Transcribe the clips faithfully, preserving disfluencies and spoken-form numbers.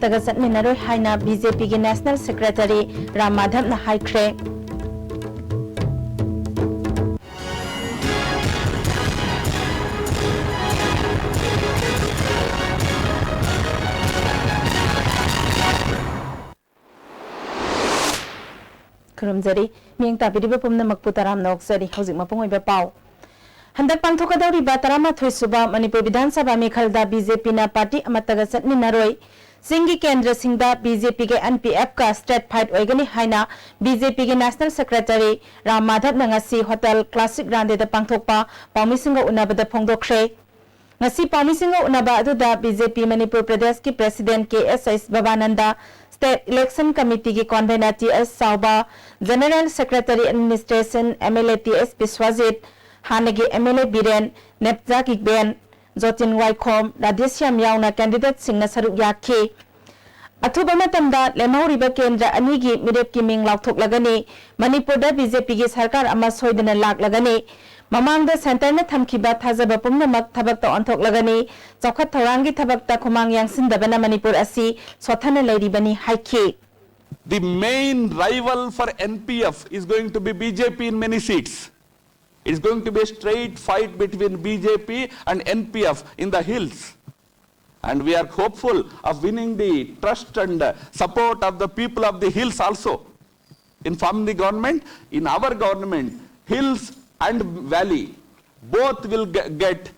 ꯇꯒ ꯆꯠꯃꯤꯟꯅꯔꯣꯏ ꯍꯥꯏꯅ B J ꯄꯤꯒꯤ national secretary Ram ꯃꯥꯙꯕꯅ ꯍꯥꯏꯈ꯭ꯔꯦ꯫ ꯈꯨꯔꯨꯝꯖꯔꯤ꯫ ꯃꯤꯠꯌꯦꯡ ꯇꯥꯕꯤꯔꯤꯕ ꯄꯨꯝꯅꯃꯛꯄꯨ ꯇꯔꯥꯝꯅ ꯑꯣꯛꯆꯔꯤ꯫ ꯍꯧꯖꯤꯛ ꯃꯄꯨꯡ ꯑꯣꯏꯕ ꯄꯥꯎ꯫ ꯍꯟꯗꯛ ꯄꯥꯡꯊꯣꯛꯀꯗꯧꯔꯤꯕ ꯇꯔꯥꯃꯥꯊꯣꯏ ꯁꯨꯕ ꯃꯅꯤꯄꯨꯔ ꯕꯤꯙꯥꯟ ꯁꯚꯥ ꯃꯤꯈꯜꯗ ꯕꯤ ꯖꯦ ꯄꯤꯅ ꯄꯥꯔꯇꯤ ꯑꯃꯠꯇꯒ ꯆꯠꯃꯤꯟꯅꯔꯣꯏ꯫ ꯆꯤꯡꯒꯤ ꯀꯦꯟꯗ꯭ꯔꯁꯤꯡꯗ ꯕꯤ ꯖꯦ ꯄꯤꯒ ꯑꯦꯟ ꯄꯤ ꯑꯦꯐꯀ ꯁ꯭ꯇ꯭ꯔꯦꯠ ꯐꯥꯏꯠ ꯑꯣꯏꯒꯅꯤ ꯍꯥꯏꯅ ꯕꯤ ꯖꯦ ꯄꯤꯒꯤ ꯅꯦꯁꯅꯦꯜ ꯁꯦꯀ꯭ꯔꯦꯇꯔꯤ ꯔꯥꯝ ꯃꯥꯙꯕꯅ ꯉꯁꯤ ꯍꯣꯇꯦꯜ ꯀ꯭ꯂꯥꯁꯤꯛ ꯔꯥꯟꯗꯦꯗ ꯄꯥꯡꯊꯣꯛꯄ ꯄꯥꯎꯃꯤꯁꯤꯡꯒ ꯎꯅꯕꯗ ꯐꯣꯡꯗꯣꯛꯈ꯭ꯔꯦ꯫ ꯉꯁꯤ ꯄꯥꯎꯃꯤꯁꯤꯡꯒ ꯎꯅꯕ ꯑꯗꯨꯗ ꯕꯤ ꯖꯦ ꯄꯤ ꯃꯅꯤꯄꯨꯔ ꯄ꯭ꯔꯗꯦꯁꯀꯤ president K S H Bhabananda, state election ꯀꯃꯤꯇꯤꯒꯤ convenor T S Chaoba, general secretary administration M L A T S Biswajit, ꯍꯥꯟꯅꯒꯤ ꯑꯦꯝ ꯑꯦꯜ ꯑꯦ ꯕꯤꯔꯦꯟ, ꯅꯦꯞꯖꯥ ꯀꯤꯛꯕꯦꯟ, ꯖꯣꯇꯤꯟ ꯋꯥꯏꯈꯣꯝ, ꯔꯥꯙꯦꯁ꯭ꯌꯥꯝ ꯌꯥꯎꯅ ꯀꯦꯟꯗꯤꯗꯦꯠꯁꯤꯡꯅ ꯁꯔꯨꯛ ꯌꯥꯈꯤ꯫ ꯑꯊꯨꯕ ꯃꯇꯝꯗ ꯂꯦꯝꯍꯧꯔꯤꯕ ꯀꯦꯟꯗ꯭ꯔ ꯑꯅꯤꯒꯤ ꯃꯤꯔꯦꯞꯀꯤ ꯃꯤꯡ ꯂꯥꯎꯊꯣꯛꯂꯒꯅꯤ꯫ ꯃꯅꯤꯄꯨꯔꯗ ꯕꯤ ꯖꯦ ꯄꯤꯒꯤ ꯁꯔꯀꯥꯔ ꯑꯃ ꯁꯣꯏꯗꯅ ꯂꯥꯛꯂꯒꯅꯤ꯫ ꯃꯃꯥꯡꯗ ꯁꯦꯟꯇꯔꯅ ꯊꯝꯈꯤꯕ ꯊꯥꯖꯕ ꯄꯨꯝꯅꯃꯛ ꯊꯕꯛꯇ ꯑꯣꯟꯊꯣꯛꯂꯒꯅꯤ꯫ ꯆꯥꯎꯈꯠ ꯊꯧꯔꯥꯡꯒꯤ ꯊꯕꯛꯇ ꯈꯨꯃꯥꯡ ꯌꯥꯡꯁꯤꯟꯗꯕꯅ ꯃꯅꯤꯄꯨꯔ ꯑꯁꯤ ꯁꯣꯠꯊꯅ ꯂꯩꯔꯤꯕꯅꯤ ꯍꯥꯏꯈꯤ꯫ The main rival for N P F is going to be B J P in many seats. It's going to be a straight fight between B J P and N P F in the hills. And we are hopeful of winning the trust and uh, support of the people of the hills also. In forming the government, in our government, hills and valley, both will ge- get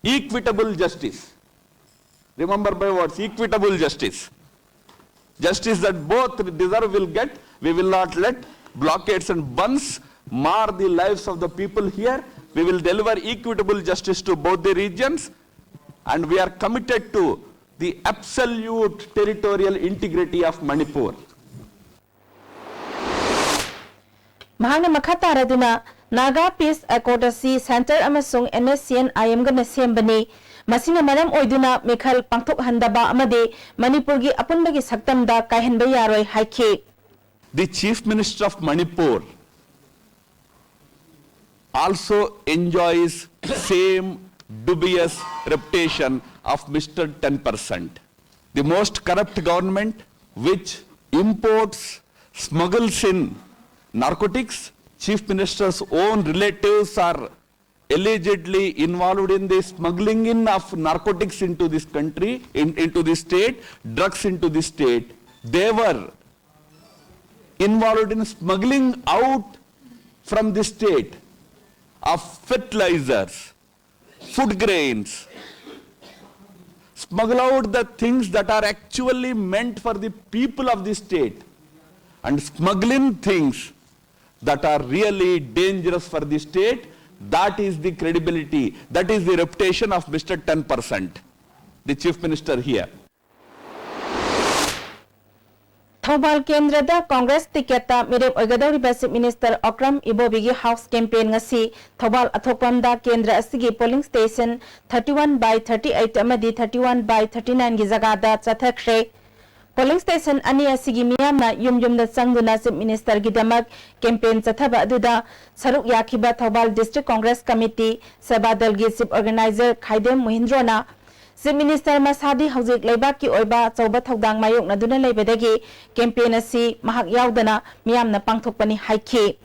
equitable justice. Remember my words, equitable justice. Justice that both deserve will get. We will not let blockades and bandhs mar the lives of the people here. We will deliver equitable justice to both the regions, and we are committed to the absolute territorial integrity of Manipur. ꯃꯍꯥꯛꯅ ꯃꯈꯥ ꯇꯥꯔꯗꯨꯅ, Naga piece ꯑꯦꯀꯣꯔꯗ ꯑꯁꯤ centre ꯑꯃꯁꯨꯡ and S C and ꯑꯥꯏ ꯑꯦꯝꯒꯅ ꯁꯦꯝꯕꯅꯤ꯫ ꯃꯁꯤꯅ ꯃꯔꯝ ꯑꯣꯏꯗꯨꯅ ꯃꯤꯈꯜ ꯄꯥꯡꯊꯣꯛꯍꯟꯗꯕ ꯑꯃꯗꯤ ꯃꯅꯤꯄꯨꯔꯒꯤ ꯑꯄꯨꯟꯕꯒꯤ ꯁꯛꯇꯝꯗ ꯀꯥꯏꯍꯟꯕ ꯌꯥꯔꯣꯏ ꯍꯥꯏꯈꯤ꯫ The Chief Minister of Manipur also enjoys same dubious reputation of Mister ten percent. the most corrupt government which imports, smuggles in narcotics. Chief Minister's own relatives are allegedly involved in the smuggling in of narcotics into this country, in, into the state, drugs into the state. They were involved in smuggling out from the state of fertilizers, food grains, smuggle out the things that are actually meant for the people of the state, and smuggling things that are really dangerous for the state. That is the credibility, that is the reputation of Mister ten percent, the Chief Minister here. Thoubal ꯀꯦꯟꯗ꯭ꯔꯗ Congress ꯇꯤꯀꯦꯠꯇ ꯃꯤꯔꯦꯞ ꯑꯣꯏꯒꯗꯧꯔꯤꯕ chief minister Okram ꯏꯕꯣꯕꯤꯒꯤ house campaign ꯉꯁꯤ ꯊꯧꯕꯥꯜ ꯑꯊꯣꯛꯄꯝꯗ ꯀꯦꯟꯗ꯭ꯔ ꯑꯁꯤꯒꯤ polling station thirty one by thirty eight ꯑꯃꯗꯤ thirty one by thirty nine ꯒꯤ ꯖꯒꯥꯗ ꯆꯠꯊꯈ꯭ꯔꯦ꯫ ꯄꯣꯂꯤꯡ ꯁ꯭ꯇꯦꯁꯟ ꯑꯅꯤ ꯑꯁꯤꯒꯤ ꯃꯤꯌꯥꯝꯅ ꯌꯨꯝ ꯌꯨꯝꯗ ꯆꯪꯗꯨꯅ ꯆꯤꯐ ꯃꯤꯅꯤꯁꯇꯔꯒꯤꯗꯃꯛ ꯀꯦꯝꯄꯦꯟ ꯆꯠꯊꯕ ꯑꯗꯨꯗ ꯁꯔꯨꯛ ꯌꯥꯈꯤꯕ ꯊꯧꯕꯥꯜ ꯗꯤꯁꯇ꯭ꯔꯤꯛ ꯀꯣꯡꯒ꯭ꯔꯦꯁ ꯀꯃꯤꯇꯤ, ꯁꯦꯕꯥꯗꯜꯒꯤ ꯆꯤꯐ ꯑꯣꯔꯒꯅꯥꯏꯖꯔ ꯈꯥꯏꯗꯦꯝ ꯃꯨꯍꯤꯟꯗ꯭ꯔꯣꯅ ꯆꯤꯐ ꯃꯤꯅꯤꯁꯇꯔ ꯃꯁꯥꯗꯤ ꯍꯧꯖꯤꯛ ꯂꯩꯕꯥꯛꯀꯤ ꯑꯣꯏꯕ ꯑꯆꯧꯕ ꯊꯧꯗꯥꯡ ꯃꯥꯌꯣꯛꯅꯗꯨꯅ ꯂꯩꯕꯗꯒꯤ ꯀꯦꯝꯄꯦꯟ ꯑꯁꯤ ꯃꯍꯥꯛ ꯌꯥꯎꯗꯅ ꯃꯤꯌꯥꯝꯅ ꯄꯥꯡꯊꯣꯛꯄꯅꯤ ꯍꯥꯏꯈꯤ꯫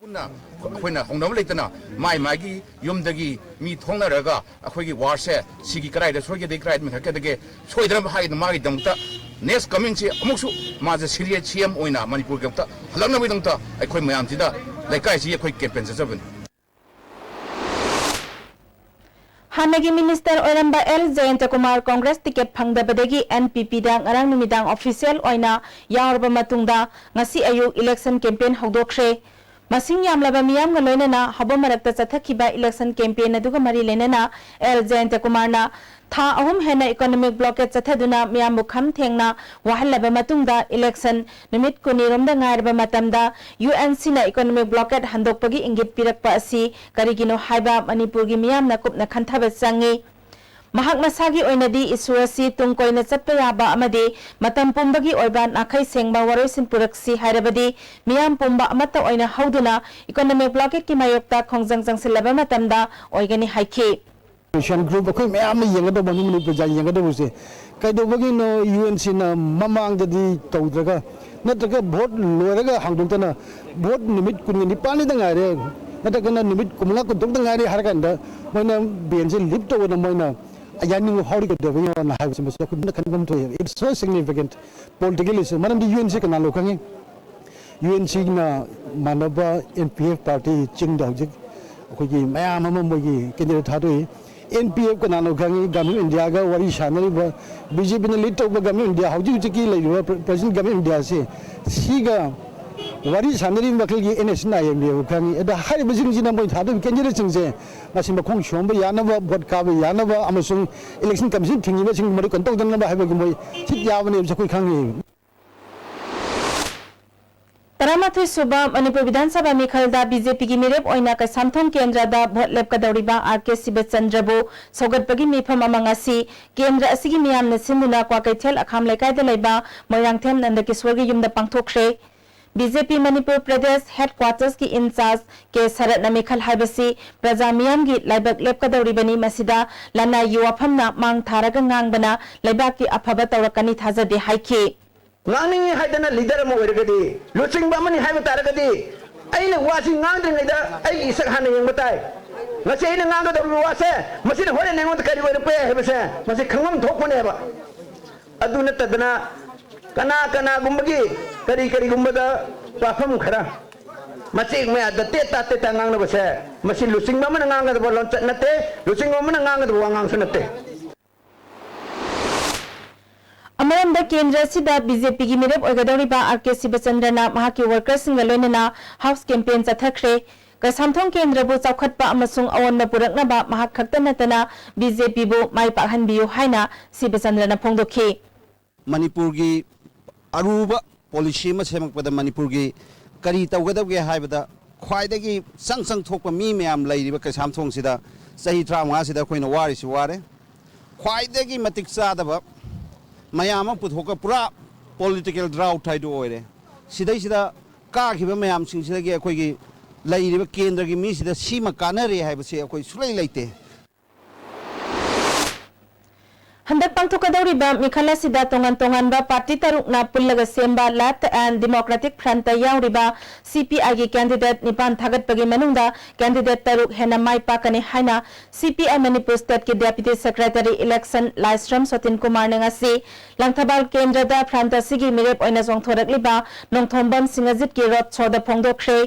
ꯄꯨꯟꯅ ꯑꯩꯈꯣꯏꯅ ꯍꯧꯅꯕ ꯂꯩꯇꯅ ꯃꯥꯏ ꯃꯥꯒꯤ ꯌꯨꯝꯗꯒꯤ ꯃꯤ ꯊꯣꯛꯅꯔꯒ ꯑꯩꯈꯣꯏꯒꯤ ꯋꯥꯔꯁꯦ ꯁꯤꯒꯤ ꯀꯗꯥꯏꯗ ꯁꯣꯏꯒꯗꯒꯦ, ꯀꯗꯥꯏꯗ ꯃꯦꯟꯈꯠꯀꯗꯒꯦ ꯁꯣꯏꯗꯅꯕ ꯍꯥꯏꯗꯅ ꯃꯥꯒꯤꯗꯃꯛꯇ next coming ꯁꯤ ꯑꯃꯨꯛꯁꯨ ꯃꯥꯁꯦ ꯁꯤꯔꯤꯌꯁ ꯁꯤ ꯑꯦꯝ ꯑꯣꯏꯅ ꯃꯅꯤꯄꯨꯔꯒꯤꯗꯃꯛꯇ ꯍꯜꯂꯛꯅꯕꯒꯤꯗꯃꯛꯇ ꯑꯩꯈꯣꯏ ꯃꯌꯥꯝꯁꯤꯗ ꯂꯩꯀꯥꯏꯁꯤꯒꯤ ꯑꯩꯈꯣꯏ ꯀꯦꯝꯄꯦꯟ ꯆꯠꯆꯕꯅꯤ꯫ ꯍꯥꯟꯅꯒꯤ ꯃꯤꯅꯤꯁꯇꯔ ꯑꯣꯏꯔꯝꯕ ꯑꯦꯜ ꯖꯌꯟꯇꯀꯨꯃꯥꯔ ꯀꯣꯡꯒ꯭ꯔꯦꯁ ꯇꯤꯀꯦꯠ ꯐꯪꯗꯕꯗꯒꯤ ꯑꯦꯟ ꯄꯤ ꯄꯤꯗ ꯉꯔꯥꯡ ꯅꯨꯃꯤꯗꯥꯡ ꯑꯣꯐꯤꯁꯤꯌꯦꯜ ꯑꯣꯏꯅ ꯌꯥꯎꯔꯕ ꯃꯇꯨꯡꯗ ꯉꯁꯤ ꯑꯌꯨꯛ ꯏꯂꯦꯛꯁꯟ ꯀꯦꯝꯄꯦꯟ ꯍꯧꯗꯣꯛꯈ꯭ꯔꯦ꯫ ꯃꯁꯤꯡ ꯌꯥꯝꯂꯕ ꯃꯤꯌꯥꯝꯒ ꯂꯣꯏꯅꯅ ꯍꯧꯕ ꯃꯔꯛꯇ ꯆꯠꯊꯈꯤꯕ ꯏꯂꯦꯛꯁꯟ ꯀꯦꯝꯄꯦꯟ ꯑꯗꯨꯒ ꯃꯔꯤ ꯂꯩꯅꯅ ꯑꯦꯜ ꯖꯌꯟꯇꯀꯨꯃꯥꯔꯅ ꯊꯥ ꯑꯍꯨꯝ ꯍꯦꯟꯅ ꯏꯀꯣꯅꯣꯃꯤꯛ ꯕ꯭ꯂꯣꯀꯦꯠ ꯆꯠꯊꯗꯨꯅ ꯃꯤꯌꯥꯝꯕꯨ ꯈꯝ ꯊꯦꯡꯅ ꯋꯥꯍꯜꯂꯕ ꯃꯇꯨꯡꯗ ꯏꯂꯦꯛꯁꯟ ꯅꯨꯃꯤꯠ ꯀꯨꯟꯅꯤꯔꯣꯝꯗ ꯉꯥꯏꯔꯕ ꯃꯇꯝꯗ ꯌꯨ ꯑꯦꯟ ꯁꯤꯅ ꯏꯀꯣꯅꯣꯃꯤꯛ ꯕ꯭ꯂꯣꯀꯦꯠ ꯍꯟꯗꯣꯛꯄꯒꯤ ꯏꯪꯒꯤꯠ ꯄꯤꯔꯛꯄ ꯑꯁꯤ ꯀꯔꯤꯒꯤꯅꯣ ꯍꯥꯏꯕ ꯃꯅꯤꯄꯨꯔꯒꯤ ꯃꯤꯌꯥꯝꯅ ꯀꯨꯞꯅ ꯈꯟꯊꯕ ꯆꯪꯏ꯫ ꯃꯍꯥꯛ ꯃꯁꯥꯒꯤ ꯑꯣꯏꯅꯗꯤ ꯏꯁꯨ ꯑꯁꯤ ꯇꯨꯡ ꯀꯣꯏꯅ ꯆꯠꯄ ꯌꯥꯕ ꯑꯃꯗꯤ ꯃꯇꯝ ꯄꯨꯝꯕꯒꯤ ꯑꯣꯏꯕ ꯅꯥꯈꯩ ꯁꯦꯡꯕ ꯋꯥꯔꯣꯏꯁꯤꯟ ꯄꯨꯔꯛꯁꯤ ꯍꯥꯏꯔꯕꯗꯤ ꯃꯤꯌꯥꯝ ꯄꯨꯝꯕ ꯑꯃꯠꯇ ꯑꯣꯏꯅ ꯍꯧꯗꯨꯅ ꯏꯀꯣꯅꯣꯃꯤꯛ ꯕ꯭ꯂꯣꯀꯦꯠꯀꯤ ꯃꯥꯌꯣꯛꯇ ꯈꯣꯡꯖꯪ ꯆꯪꯁꯤꯜꯂꯕ ꯃꯇꯝꯗ ꯑꯣꯏꯒꯅꯤ ꯍꯥꯏꯈꯤ꯫ Opposition group ꯑꯩꯈꯣꯏ ꯃꯌꯥꯝꯅ ꯌꯦꯡꯒꯗꯧꯕ, ꯃꯅꯤꯄꯨꯔ ꯄ꯭ꯔꯖꯥ ꯌꯦꯡꯒꯗꯧꯕꯁꯦ, ꯀꯩꯗꯧꯕꯒꯤꯅꯣ ꯌꯨ ꯑꯦꯟ ꯁꯤꯅ ꯃꯃꯥꯡꯗꯗꯤ ꯇꯧꯗ꯭ꯔꯒ, ꯅꯠꯇ꯭ꯔꯒ ꯚꯣꯠ ꯂꯣꯏꯔꯒ ꯍꯥꯡꯗꯣꯛꯇꯅ, ꯚꯣꯠ ꯅꯨꯃꯤꯠ ꯀꯨꯟꯒ ꯅꯤꯄꯥꯟꯅꯤꯗ ꯉꯥꯏꯔꯦ, ꯅꯠꯇ꯭ꯔꯒꯅ ꯅꯨꯃꯤꯠ ꯀꯨꯟꯃꯉꯥ ꯀꯨꯟꯇꯔꯨꯛꯇ ꯉꯥꯏꯔꯦ ꯍꯥꯏꯔ ꯀꯥꯟꯗ ꯃꯣꯏꯅ ꯕꯦꯟꯁꯦ ꯂꯤꯐ ꯇꯧꯕꯗ ꯃꯣꯏꯅ ꯌꯥꯅꯤꯡꯕ ꯐꯥꯎꯔꯤ ꯀꯩꯗꯧꯕꯒꯤꯅꯣꯅ ꯍꯥꯏꯕꯁꯤ ꯃꯁꯤ ꯑꯩꯈꯣꯏ ꯃꯨꯟꯅ ꯈꯟꯐꯝ ꯊꯣꯛꯑꯦ꯫ It's so significant political issue꯫ ꯃꯔꯝꯗꯤ ꯌꯨ ꯑꯦꯟ ꯁꯤ ꯀꯅꯥꯅꯣ ꯈꯪꯉꯤ? ꯌꯨ ꯑꯦꯟ ꯁꯤꯅ ꯃꯥꯟꯅꯕ ꯑꯦꯟ ꯄꯤ ꯑꯦꯐ ꯄꯥꯔꯇꯤ ꯆꯤꯡꯗ ꯍꯧꯖꯤꯛ ꯑꯩꯈꯣꯏꯒꯤ ꯃꯌꯥꯝ ꯑꯃ ꯃꯣꯏꯒꯤ ꯀꯦꯟꯗꯤꯗꯦꯠ ꯊꯥꯗꯣꯛꯏ꯫ ꯑꯦꯟ ꯄꯤ ꯑꯦꯐ ꯀꯅꯥꯅꯣ ꯈꯪꯉꯤ? ꯒꯃꯦꯟ ꯑꯣꯐ ꯏꯟꯗꯤꯌꯥꯒ ꯋꯥꯔꯤ ꯁꯥꯟꯅꯔꯤꯕ, ꯕꯤ ꯖꯦ ꯄꯤꯅ ꯂꯤꯗ ꯇꯧꯕ ꯒꯃꯦꯟ ꯑꯣꯐ ꯏꯟꯗꯤꯌꯥ, ꯍꯧꯖꯤꯛ ꯍꯧꯖꯤꯛꯀꯤ ꯂꯩꯔꯤꯕ ꯄ꯭ꯔ-, ꯄ꯭ꯔꯖꯦꯟ ꯒꯃꯦꯟ ꯑꯣꯐ ꯏꯟꯗꯤꯌꯥꯁꯦ, ꯁꯤꯒ ꯋꯥꯔꯤ ꯁꯥꯟꯅꯔꯤꯕ ꯃꯈꯩꯒꯤ ꯑꯦꯟ ꯑꯦꯁ ꯅꯥꯏ ꯑꯦꯝ ꯕꯤ ꯑꯦꯐ ꯈꯪꯉꯤ꯫ ꯑꯗ ꯍꯥꯏꯔꯤꯕꯁꯤꯡꯁꯤꯅ ꯃꯣꯏ ꯊꯥꯗꯣꯛꯏꯕ ꯀꯦꯟꯗꯤꯗꯦꯠꯁꯤꯡꯁꯦ ꯉꯁꯤ ꯃꯈꯣꯡ ꯁꯣꯝꯕ ꯌꯥꯅꯕ, ꯚꯣꯠ ꯀꯥꯕ ꯌꯥꯅꯕ ꯑꯃꯁꯨꯡ ꯏꯂꯦꯛꯁꯟ ꯀꯃꯤꯁꯟ ꯊꯤꯡꯉꯤꯕꯁꯤꯡ ꯃꯗꯨ ꯀꯩꯅꯣ ꯇꯧꯗꯅꯕ ꯍꯥꯏꯕꯒꯤ ꯃꯣꯏ ꯁꯤꯠ ꯌꯥꯕꯅꯦꯕꯁꯦ ꯑꯩꯈꯣꯏ ꯈꯪꯉꯤ꯫ ꯇꯔꯥꯃꯥꯊꯣꯏ ꯁꯨꯕ ꯃꯅꯤꯄꯨꯔ ꯕꯤꯙꯥꯟ ꯁꯚꯥ ꯃꯤꯈꯜꯗ ꯕꯤ ꯖꯦ ꯄꯤꯒꯤ ꯃꯤꯔꯦꯞ ꯑꯣꯏꯅ ꯀꯩꯁꯥꯝꯊꯣꯡ ꯀꯦꯟꯗ꯭ꯔꯗ ꯚꯣꯠ ꯂꯦꯞꯀꯗꯧꯔꯤꯕ ꯑꯥꯔ ꯀꯦ ꯁꯤꯕꯆꯟꯗ꯭ꯔꯕꯨ ꯁꯧꯒꯠꯄꯒꯤ ꯃꯤꯐꯝ ꯑꯃ ꯉꯁꯤ ꯀꯦꯟꯗ꯭ꯔ ꯑꯁꯤꯒꯤ ꯃꯤꯌꯥꯝꯅ ꯁꯤꯟꯗꯨꯅ ꯀ꯭ꯋꯥꯀꯩꯊꯦꯜ ꯑꯈꯥꯝ ꯂꯩꯀꯥꯏꯗ ꯂꯩꯕ ꯃꯣꯏꯔꯥꯡꯊꯦꯝ ꯅꯟꯗꯀꯤꯁꯣꯔꯒꯤ ꯌꯨꯝꯗ ꯄꯥꯡꯊꯣꯛꯈ꯭ꯔꯦ꯫ B J P Manipur Pradesh ꯍꯦꯗꯀ꯭ꯋꯥꯇꯔꯁꯀꯤ in-charge ꯀꯦ ꯁꯔꯠꯅ ꯃꯤꯈꯜ ꯍꯥꯏꯕꯁꯤ ꯄ꯭ꯔꯖꯥ ꯃꯤꯌꯥꯝꯒꯤ ꯂꯥꯏꯕꯛ ꯂꯦꯞꯀꯗꯧꯔꯤꯕꯅꯤ, ꯃꯁꯤꯗ ꯂꯅꯥꯏꯒꯤ ꯋꯥꯐꯝꯅ ꯃꯥꯡ ꯊꯥꯔꯒ ꯉꯥꯡꯕꯅ ꯂꯩꯕꯥꯛꯀꯤ ꯑꯐꯕ ꯇꯧꯔꯛꯀꯅꯤ ꯊꯥꯖꯗꯦ ꯍꯥꯏꯈꯤ꯫ ꯉꯥꯡꯅꯤꯡꯉꯤ ꯍꯥꯏꯗꯅ ꯂꯤꯗꯔ ꯑꯃ ꯑꯣꯏꯔꯒꯗꯤ, ꯂꯨꯆꯤꯡꯕ ꯑꯃꯅꯤ ꯍꯥꯏꯕ ꯇꯥꯔꯒꯗꯤ, ꯑꯩꯅ ꯋꯥꯁꯤ ꯉꯥꯡꯗ꯭ꯔꯤꯉꯩꯗ ꯑꯩꯒꯤ ꯏꯁꯛ ꯍꯥꯟꯅ ꯌꯦꯡꯕ ꯇꯥꯏ꯫ ꯉꯁꯤ ꯑꯩꯅ ꯉꯥꯡꯒꯗꯧꯔꯤꯕ ꯋꯥꯁꯦ, ꯃꯁꯤꯅ ꯍꯣꯔꯦꯟ ꯑꯩꯉꯣꯟꯗ ꯀꯔꯤ ꯑꯣꯏꯔꯛꯄ ꯌꯥꯏ ꯍꯥꯏꯕꯁꯦ ꯃꯁꯤ ꯈꯪꯐꯝ ꯊꯣꯛꯄꯅꯦꯕ꯫ ꯑꯗꯨ ꯅꯠꯇꯗꯅ ꯀꯅꯥ ꯀꯅꯥꯒꯨꯝꯕꯒꯤ ꯀꯔꯤ ꯀꯔꯤꯒꯨꯝꯕꯗ ꯋꯥꯐꯝ ꯈꯔ ꯃꯆꯦꯛ ꯃꯌꯥꯗ ꯇꯦꯠꯇ ꯇꯦꯠꯇ ꯉꯥꯡꯅꯕꯁꯦ, ꯃꯁꯤ ꯂꯨꯆꯤꯡꯕ ꯑꯃꯅ ꯉꯥꯡꯒꯗꯕ ꯂꯣꯟꯆꯠ ꯅꯠꯇꯦ, ꯂꯨꯆꯤꯡꯕ ꯑꯃꯅ ꯉꯥꯡꯒꯗꯕ ꯋꯥꯉꯥꯡꯁꯨ ꯅꯠꯇꯦ꯫ ꯑꯃꯔꯣꯝꯗ ꯀꯦꯟꯗ꯭ꯔ ꯑꯁꯤꯗ ꯕꯤ ꯖꯦ ꯄꯤꯒꯤ ꯃꯤꯔꯦꯞ ꯑꯣꯏꯒꯗꯧꯔꯤꯕ ꯑꯥꯔ ꯀꯦ ꯁꯤꯕꯆꯟꯗ꯭ꯔꯅ ꯃꯍꯥꯛꯀꯤ ꯋꯥꯔꯀꯔꯁꯤꯡꯒ ꯂꯣꯏꯅꯅ ꯍꯥꯎꯁ ꯀꯦꯝꯄꯦꯟ ꯆꯠꯊꯈ꯭ꯔꯦ꯫ ꯀꯩꯁꯥꯝꯊꯣꯡ ꯀꯦꯟꯗ꯭ꯔꯕꯨ ꯆꯥꯎꯈꯠꯄ ꯑꯃꯁꯨꯡ ꯑꯑꯣꯟꯕ ꯄꯨꯔꯛꯅꯕ ꯃꯍꯥꯛ ꯈꯛꯇ ꯅꯠꯇꯅ ꯕꯤ ꯖꯦ ꯄꯤꯕꯨ ꯃꯥꯏ ꯄꯥꯛꯍꯟꯕꯤꯌꯨ ꯍꯥꯏꯅ ꯁꯤꯕꯆꯟꯗ꯭ꯔꯅ ꯐꯣꯡꯗꯣꯛꯈꯤ꯫ ꯃꯅꯤꯄꯨꯔꯒꯤ ꯑꯔꯨꯕ ꯄꯣꯂꯤꯁꯤ ꯑꯃ ꯁꯦꯝꯃꯛꯄꯗ ꯃꯅꯤꯄꯨꯔꯒꯤ ꯀꯔꯤ ꯇꯧꯒꯗꯕꯒꯦ ꯍꯥꯏꯕꯗ ꯈ꯭ꯋꯥꯏꯗꯒꯤ ꯆꯪ ꯆꯪ ꯊꯣꯛꯄ ꯃꯤ ꯃꯌꯥꯝ ꯂꯩꯔꯤꯕ ꯀꯩꯁꯥꯝꯊꯣꯡꯁꯤꯗ ꯆꯍꯤ ꯇꯔꯥꯃꯉꯥꯁꯤꯗ ꯑꯩꯈꯣꯏꯅ ꯋꯥꯔꯤꯁꯤ ꯋꯥꯔꯦ꯫ ꯈ꯭ꯋꯥꯏꯗꯒꯤ ꯃꯇꯤꯛ ꯆꯥꯗꯕ ꯃꯌꯥꯝ ꯑꯃ ꯄꯨꯊꯣꯛꯑꯒ ꯄꯨꯔꯥ ꯄꯣꯂꯤꯇꯤꯀꯦꯜ ꯗ꯭ꯔꯥꯎꯠ ꯍꯥꯏꯗꯨ ꯑꯣꯏꯔꯦ꯫ ꯁꯤꯗꯩꯁꯤꯗ ꯀꯥꯈꯤꯕ ꯃꯌꯥꯝꯁꯤꯡꯁꯤꯗꯒꯤ ꯑꯩꯈꯣꯏꯒꯤ ꯂꯩꯔꯤꯕ ꯀꯦꯟꯗ꯭ꯔꯒꯤ ꯃꯤꯁꯤꯗ ꯁꯤꯃ ꯀꯥꯟꯅꯔꯦ ꯍꯥꯏꯕꯁꯤ ꯑꯩꯈꯣꯏ ꯁꯨꯛꯂꯩ ꯂꯩꯇꯦ꯫ ꯍꯟꯗꯛ ꯄꯥꯡꯊꯣꯛꯀꯗꯧꯔꯤꯕ ꯃꯤꯈꯜ ꯑꯁꯤꯗ ꯇꯣꯉꯥꯟ ꯇꯣꯉꯥꯟꯕ ꯄꯥꯔꯇꯤ ꯇꯔꯨꯛꯅ ꯄꯨꯜꯂꯒ ꯁꯦꯝꯕ Left and Democratic Front ꯇ ꯌꯥꯎꯔꯤꯕ C P I ꯒꯤ candidate ꯅꯤꯄꯥꯟ ꯊꯥꯒꯠꯄꯒꯤ ꯃꯅꯨꯡꯗ candidate ꯇꯔꯨꯛ ꯍꯦꯟꯅ ꯃꯥꯏ ꯄꯥꯛꯀꯅꯤ ꯍꯥꯏꯅ C P I Manipur state ꯀꯤ Deputy Secretary Election ꯂꯥꯏꯁ꯭ꯔꯝ ꯁꯣꯇꯤꯟ ꯀꯨꯃꯥꯔꯅ ꯉꯁꯤ ꯂꯪꯊꯕꯥꯜ ꯀꯦꯟꯗ꯭ꯔꯗ front ꯑꯁꯤꯒꯤ ꯃꯤꯔꯦꯞ ꯑꯣꯏꯅ ꯆꯣꯡꯊꯣꯔꯛꯂꯤꯕ ꯅꯣꯡꯊꯣꯝꯕꯝ ꯁꯤꯡꯍꯖꯤꯠꯀꯤ road show ꯗ ꯐꯣꯡꯗꯣꯛꯈ꯭ꯔꯦ꯫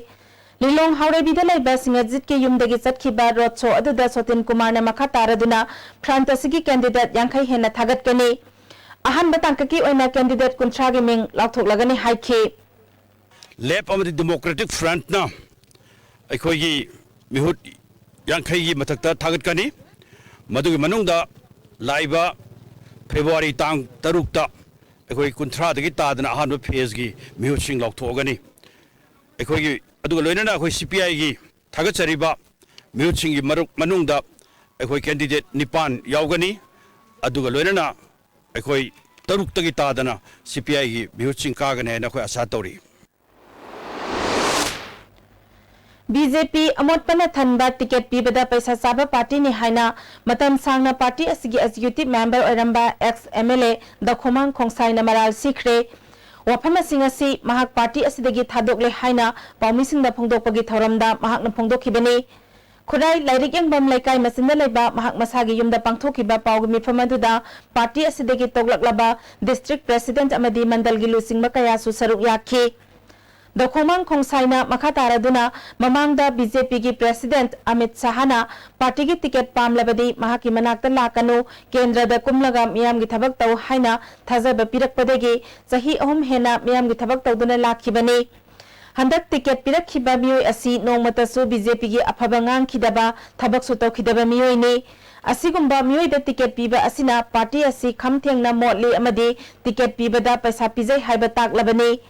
ꯂꯤꯂꯣꯡ ꯍꯥꯎꯔꯩꯕꯤꯗ ꯂꯩꯕ ꯁꯤꯡꯍꯖꯤꯠꯀꯤ ꯌꯨꯝꯗꯒꯤ ꯆꯠꯈꯤꯕ road show ꯑꯗꯨꯗ ꯁꯣꯇꯤꯟ ꯀꯨꯃꯥꯔꯅ ꯃꯈꯥ ꯇꯥꯔꯗꯨꯅ front ꯑꯁꯤꯒꯤ candidate ꯌꯥꯡꯈꯩ ꯍꯦꯟꯅ ꯊꯥꯒꯠꯀꯅꯤ꯫ ꯑꯍꯥꯟꯕ ꯇꯥꯡꯀꯛꯀꯤ ꯑꯣꯏꯅ candidate ꯀꯨꯟꯊ꯭ꯔꯥꯒꯤ ꯃꯤꯡ ꯂꯥꯎꯊꯣꯛꯂꯒꯅꯤ ꯍꯥꯏꯈꯤ꯫ Left ꯑꯃꯗꯤ Democratic Front ꯅ ꯑꯩꯈꯣꯏꯒꯤ ꯃꯤꯍꯨꯠ ꯌꯥꯡꯈꯩꯒꯤ ꯃꯊꯛꯇ ꯊꯥꯒꯠꯀꯅꯤ꯫ ꯃꯗꯨꯒꯤ ꯃꯅꯨꯡꯗ ꯂꯥꯛꯏꯕ February ꯇꯥꯡ ꯇꯔꯨꯛꯇ ꯑꯩꯈꯣꯏ ꯀꯨꯟꯊ꯭ꯔꯥꯗꯒꯤ ꯇꯥꯗꯅ ꯑꯍꯥꯟꯕ phase ꯀꯤ ꯃꯤꯍꯨꯠꯁꯤꯡ ꯂꯥꯎꯊꯣꯛꯑꯒꯅꯤ꯫ ꯑꯩꯈꯣꯏꯒꯤ, ꯑꯗꯨꯒ ꯂꯣꯏꯅꯅ ꯑꯩꯈꯣꯏ C P I ꯒꯤ ꯊꯥꯒꯠꯆꯔꯤꯕ ꯃꯤꯍꯨꯠꯁꯤꯡꯒꯤ ꯃꯔꯨꯞ ꯃꯅꯨꯡꯗ ꯑꯩꯈꯣꯏ candidate ꯅꯤꯄꯥꯟ ꯌꯥꯎꯒꯅꯤ꯫ ꯑꯗꯨꯒ ꯂꯣꯏꯅꯅ ꯑꯩꯈꯣꯏ ꯇꯔꯨꯛꯇꯒꯤ ꯇꯥꯗꯅ C P I ꯒꯤ ꯃꯤꯍꯨꯠꯁꯤꯡ ꯀꯥꯒꯅꯤ ꯍꯥꯏꯅ ꯑꯩꯈꯣꯏ ꯑꯁꯥ ꯇꯧꯔꯤ꯫ B J P ꯑꯃꯣꯠꯄꯅ ꯊꯟꯕ ticket ꯄꯤꯕꯗ ꯄꯩꯁꯥ ꯆꯥꯕ party ꯅꯤ ꯍꯥꯏꯅ ꯃꯇꯝ ꯁꯥꯡꯅ party ꯑꯁꯤꯒꯤ executive member ꯑꯣꯏꯔꯝꯕ ex M L A ꯗꯈꯣꯃꯥꯡ ꯈꯣꯡꯁꯥꯏꯅ ꯃꯔꯥꯜ ꯁꯤꯈ꯭ꯔꯦ꯫ ꯋꯥꯐꯝ ꯑꯁꯤ ꯉꯁꯤ ꯃꯍꯥꯛ party ꯑꯁꯤꯗꯒꯤ ꯊꯥꯗꯣꯛꯂꯦ ꯍꯥꯏꯅ ꯄꯥꯎꯃꯤꯁꯤꯡꯗ ꯐꯣꯡꯗꯣꯛꯄꯒꯤ ꯊꯧꯔꯝꯗ ꯃꯍꯥꯛꯅ ꯐꯣꯡꯗꯣꯛꯈꯤꯕꯅꯤ꯫ ꯈꯨꯔꯥꯏ ꯂꯥꯏꯔꯤꯛ ꯌꯦꯡꯐꯝ ꯂꯩꯀꯥꯏ ꯃꯆꯤꯟꯗ ꯂꯩꯕ ꯃꯍꯥꯛ ꯃꯁꯥꯒꯤ ꯌꯨꯝꯗ ꯄꯥꯡꯊꯣꯛꯈꯤꯕ ꯄꯥꯎꯒꯤ ꯃꯤꯐꯝ ꯑꯗꯨꯗ party ꯑꯁꯤꯗꯒꯤ ꯇꯣꯛꯂꯛꯂꯕ district president ꯑꯃꯗꯤ ꯃꯟꯗꯜꯒꯤ ꯂꯨꯆꯤꯡꯕ ꯀꯌꯥꯁꯨ ꯁꯔꯨꯛ ꯌꯥꯈꯤ꯫ ꯗꯈꯣꯃꯥꯡ ꯈꯣꯡꯁꯥꯏꯅ ꯃꯈꯥ ꯇꯥꯔꯗꯨꯅ ꯃꯃꯥꯡꯗ B J P ꯒꯤ president ꯑꯃꯤꯠ ꯁꯍꯥꯅ party ꯒꯤ ticket ꯄꯥꯝꯂꯕꯗꯤ ꯃꯍꯥꯛꯀꯤ ꯃꯅꯥꯛꯇ ꯂꯥꯛꯀꯅꯨ, ꯀꯦꯟꯗ꯭ꯔꯗ ꯀꯨꯝꯂꯒ ꯃꯤꯌꯥꯝꯒꯤ ꯊꯕꯛ ꯇꯧ ꯍꯥꯏꯅ ꯊꯥꯖꯕ ꯄꯤꯔꯛꯄꯗꯒꯤ ꯆꯍꯤ ꯑꯍꯨꯝ ꯍꯦꯟꯅ ꯃꯤꯌꯥꯝꯒꯤ ꯊꯕꯛ ꯇꯧꯗꯨꯅ ꯂꯥꯛꯈꯤꯕꯅꯤ꯫ ꯍꯟꯗꯛ ticket ꯄꯤꯔꯛꯈꯤꯕ ꯃꯤꯑꯣꯏ ꯑꯁꯤ ꯅꯣꯡꯃꯇꯁꯨ B J P ꯒꯤ ꯑꯐꯕ ꯉꯥꯡꯈꯤꯗꯕ, ꯊꯕꯛꯁꯨ ꯇꯧꯈꯤꯗꯕ ꯃꯤꯑꯣꯏꯅꯤ꯫ ꯑꯁꯤꯒꯨꯝꯕ ꯃꯤꯑꯣꯏꯗ ticket ꯄꯤꯕ ꯑꯁꯤꯅ party ꯑꯁꯤ ꯈꯝ ꯊꯦꯡꯅ ꯃꯣꯠꯂꯤ ꯑꯃꯗꯤ ticket ꯄꯤꯕꯗ ꯄꯩꯁꯥ ꯄꯤꯖꯩ ꯍꯥꯏꯕ ꯇꯥꯛꯂꯕꯅꯤ꯫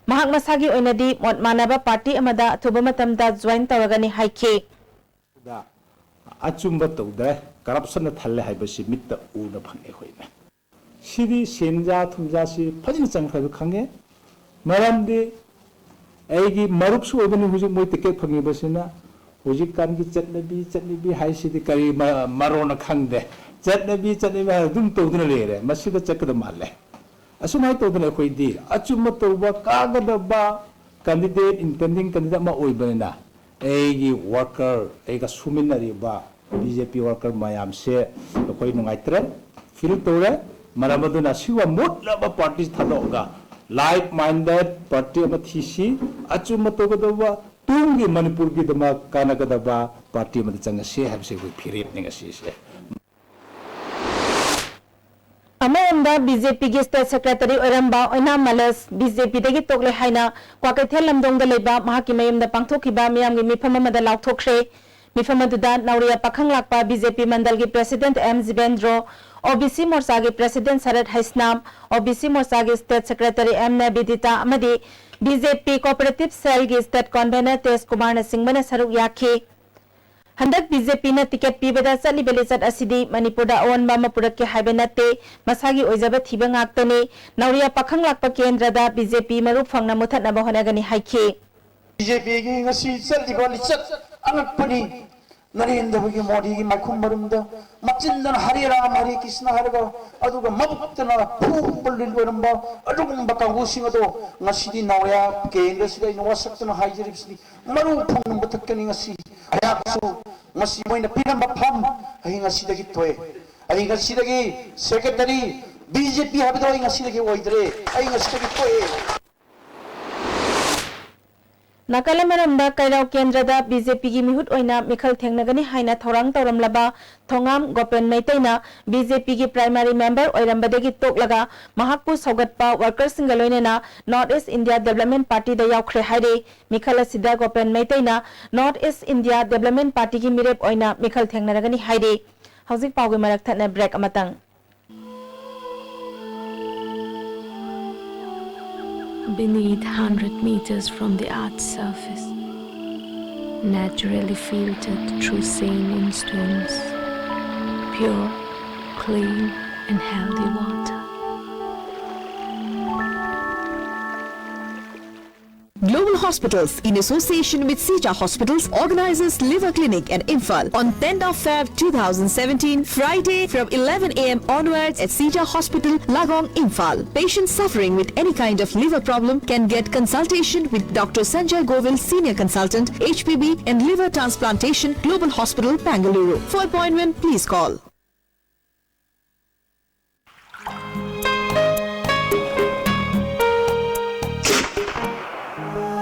ꯃꯍꯥꯛ ꯃꯁꯥꯒꯤ ꯑꯣꯏꯅꯗꯤ ꯃꯣꯠ ꯃꯥꯟꯅꯕ party ꯑꯃꯗ ꯑꯊꯨꯕ ꯃꯇꯝꯗ join ꯇꯧꯔꯒꯅꯤ ꯍꯥꯏꯈꯤ꯫ ꯗ ꯑꯆꯨꯝꯕ ꯇꯧꯗ꯭ꯔꯦ, corruption ꯅ ꯊꯜꯂꯦ ꯍꯥꯏꯕꯁꯤ ꯃꯤꯠꯇ ꯎꯅ ꯐꯪꯉꯦ ꯑꯩꯈꯣꯏꯅ꯫ ꯁꯤꯗꯤ ꯁꯦꯟꯖꯥ ꯊꯨꯝꯖꯥꯁꯤ ꯐꯖꯅ ꯆꯪꯈ꯭ꯔꯕ ꯈꯪꯉꯦ꯫ ꯃꯔꯝꯗꯤ ꯑꯩꯒꯤ ꯃꯔꯨꯞꯁꯨ ꯑꯣꯏꯕꯅꯤ ꯍꯧꯖꯤꯛ ꯃꯣꯏ ticket ꯐꯪꯉꯤꯕꯁꯤꯅ꯫ ꯍꯧꯖꯤꯛꯀꯥꯟꯒꯤ ꯆꯠꯅꯕꯤ, ꯆꯠꯅꯕꯤ ꯍꯥꯏꯁꯤꯗꯤ ꯀꯔꯤ ꯃ-, ꯃꯔꯣꯟꯅ ꯈꯪꯗꯦ꯫ ꯆꯠꯅꯕꯤ ꯆꯠꯅꯕꯤ ꯍꯥꯏꯔ ꯑꯗꯨꯝ ꯇꯧꯗꯨꯅ ꯂꯩꯔꯦ꯫ ꯃꯁꯤꯗ ꯆꯠꯀꯗꯕ ꯃꯥꯜꯂꯦ꯫ ꯑꯁꯨꯃꯥꯏꯅ ꯇꯧꯗꯅ ꯑꯩꯈꯣꯏꯗꯤ ꯑꯆꯨꯝꯕ ꯇꯧꯕ ꯀꯥꯒꯗꯕ candidate, intending candidate ꯑꯃ ꯑꯣꯏꯕꯅꯤꯅ ꯑꯩꯒꯤ worker, ꯑꯩꯒ ꯁꯨꯃꯤꯟꯅꯔꯤꯕ B J P worker ꯃꯌꯥꯝꯁꯦ ꯑꯩꯈꯣꯏ ꯅꯨꯡꯉꯥꯏꯇ꯭ꯔꯦ, feel ꯇꯧꯔꯦ꯫ ꯃꯔꯝ ꯑꯗꯨꯅ ꯁꯤꯒꯨꯝꯕ ꯃꯨꯠꯂꯕ party ꯊꯥꯗꯣꯛꯑꯒ like minded party ꯑꯃ ꯊꯤꯁꯤ, ꯑꯆꯨꯝꯕ ꯇꯧꯒꯗꯧꯕ, ꯇꯨꯡꯒꯤ ꯃꯅꯤꯄꯨꯔꯒꯤꯗꯃꯛ ꯀꯥꯟꯅꯒꯗꯕ party ꯑꯃꯗ ꯆꯪꯉꯁꯤ ꯍꯥꯏꯕꯁꯤ ꯑꯩꯈꯣꯏ ꯐꯤꯔꯦꯞꯅꯤ ꯉꯁꯤꯁꯦ꯫ ꯑꯃꯔꯣꯝꯗ B J P ꯒꯤ state secretary ꯑꯣꯏꯔꯝꯕ ꯑꯣꯏꯅꯥꯝ ꯃꯂꯁ B J P ꯗꯒꯤ ꯇꯣꯛꯂꯦ ꯍꯥꯏꯅ ꯀ꯭ꯋꯥꯀꯩꯊꯦꯜ ꯂꯝꯗꯣꯡꯗ ꯂꯩꯕ ꯃꯍꯥꯛꯀꯤ ꯃꯌꯨꯝꯗ ꯄꯥꯡꯊꯣꯛꯈꯤꯕ ꯃꯤꯌꯥꯝꯒꯤ ꯃꯤꯐꯝ ꯑꯃꯗ ꯂꯥꯎꯊꯣꯛꯈ꯭ꯔꯦ꯫ ꯃꯤꯐꯝ ꯑꯗꯨꯗ ꯅꯧꯔꯤꯌꯥ ꯄꯥꯈꯪ ꯂꯥꯛꯄ B J P ꯃꯟꯗꯜꯒꯤ president M ꯖꯤꯕꯦꯟꯗ꯭ꯔꯣ, O B C ꯃꯣꯔꯆꯥꯒꯤ president ꯁꯔꯠ Heisnam, O B C ꯃꯣꯔꯆꯥꯒꯤ state secretary M ꯅꯦꯕꯤꯗꯤꯇꯥ ꯑꯃꯗꯤ B J P cooperative cell ꯒꯤ state convener ꯇꯦꯖ ꯀꯨꯃꯥꯔꯅꯆꯤꯡꯕꯅ ꯁꯔꯨꯛ ꯌꯥꯈꯤ꯫ ꯍꯟꯗꯛ B J P ꯅ ticket ꯄꯤꯕꯗ ꯆꯠꯂꯤꯕ ꯂꯤꯆꯠ ꯑꯁꯤꯗꯤ ꯃꯅꯤꯄꯨꯔꯗ ꯑꯑꯣꯟꯕ ꯑꯃ ꯄꯨꯔꯛꯀꯦ ꯍꯥꯏꯕ ꯅꯠꯇꯦ, ꯃꯁꯥꯒꯤ ꯑꯣꯏꯖꯕ ꯊꯤꯕ ꯉꯥꯛꯇꯅꯤ꯫ ꯅꯧꯔꯤꯌꯥ ꯄꯥꯈꯪ ꯂꯥꯛꯄ ꯀꯦꯟꯗ꯭ꯔꯗ B J P ꯃꯔꯨ ꯐꯪꯅ ꯃꯨꯊꯠꯅꯕ ꯍꯣꯠꯅꯒꯅꯤ ꯍꯥꯏꯈꯤ꯫ B J P ꯒꯤ ꯉꯁꯤ ꯆꯠꯂꯤꯕ ꯂꯤꯆꯠ ꯑꯉꯛꯄꯅꯤ꯫ ꯅꯔꯦꯟꯗ꯭ꯔ ꯃꯣꯗꯤꯒꯤ ꯃꯥꯏꯈꯨꯝ ꯃꯔꯨꯝꯗ ꯃꯆꯤꯟꯗꯅ ꯍꯔꯦ ꯔꯥꯝ ꯍꯔꯦ ꯀ꯭ꯔꯤꯁꯅ ꯍꯥꯏꯔꯒ, ꯑꯗꯨꯒ ꯃꯕꯨꯛꯇꯅ ꯐꯨꯕ ꯂꯤꯟ ꯑꯣꯏꯔꯝꯕ ꯑꯗꯨꯒꯨꯝꯕ ꯀꯥꯡꯕꯨꯁꯤꯡ ꯑꯗꯣ ꯉꯁꯤꯗꯤ ꯅꯧꯔꯤꯌꯥ ꯀꯦꯟꯗ꯭ꯔꯁꯤꯗ ꯑꯩꯅ ꯋꯥꯁꯛꯇꯨꯅ ꯍꯥꯏꯖꯔꯤꯕꯁꯤꯗꯤ ꯃꯔꯨ ꯐꯪꯅ ꯃꯨꯊꯠꯀꯅꯤ꯫ ꯉꯁꯤ ꯑꯩꯍꯥꯛꯁꯨ ꯉꯁꯤ ꯃꯣꯏꯅ ꯄꯤꯔꯝꯕ ꯐꯝ ꯑꯩ ꯉꯁꯤꯗꯒꯤ ꯊꯣꯛꯑꯦ꯫ ꯑꯩ ꯉꯁꯤꯗꯒꯤ secretary B J P ꯍꯥꯏꯕꯗꯣ ꯑꯩ ꯉꯁꯤꯗꯒꯤ ꯑꯣꯏꯗ꯭ꯔꯦ꯫ ꯑꯩ ꯉꯁꯤꯗꯒꯤ ꯊꯣꯛꯑꯦ꯫ ꯅꯥꯀꯜ ꯑꯃꯔꯣꯝꯗ ꯀꯩꯔꯥꯎ ꯀꯦꯟꯗ꯭ꯔꯗ B J P ꯒꯤ ꯃꯤꯍꯨꯠ ꯑꯣꯏꯅ ꯃꯤꯈꯜ ꯊꯦꯡꯅꯒꯅꯤ ꯍꯥꯏꯅ ꯊꯧꯔꯥꯡ ꯇꯧꯔꯝꯂꯕ ꯊꯣꯉꯥꯝ ꯒꯣꯄꯦꯟ ꯃꯩꯇꯩꯅ B J P ꯒꯤ primary member ꯑꯣꯏꯔꯝꯕꯗꯒꯤ ꯇꯣꯛꯂꯒ ꯃꯍꯥꯛꯄꯨ ꯁꯧꯒꯠꯄ workerꯁꯤꯡꯒ ꯂꯣꯏꯅꯅ North East India Development Party ꯗ ꯌꯥꯎꯈ꯭ꯔꯦ ꯍꯥꯏꯔꯤ꯫ ꯃꯤꯈꯜ ꯑꯁꯤꯗ ꯒꯣꯄꯦꯟ ꯃꯩꯇꯩꯅ North East India Development Party ꯒꯤ ꯃꯤꯔꯦꯞ ꯑꯣꯏꯅ ꯃꯤꯈꯜ ꯊꯦꯡꯅꯔꯒꯅꯤ ꯍꯥꯏꯔꯤ꯫ ꯍꯧꯖꯤꯛ ꯄꯥꯎꯒꯤ ꯃꯔꯛ ꯊꯠꯅ break ꯑꯃꯇꯪ꯫ Beneath, hundred meters from the earth's surface, naturally filtered through sand and stones, pure, clean, and healthy water. Global Hospitals, in association with Sija Hospitals, organizes Liver Clinic at Imphal on tenth of Feb two thousand seventeen, Friday, from eleven a m onwards at Sija Hospital, Lagong, Imphal. Patients suffering with any kind of liver problem can get consultation with Doctor Sanjay Govil, Senior Consultant, H P B and Liver Transplantation, Global Hospital, Bengaluru. For appointment, please call.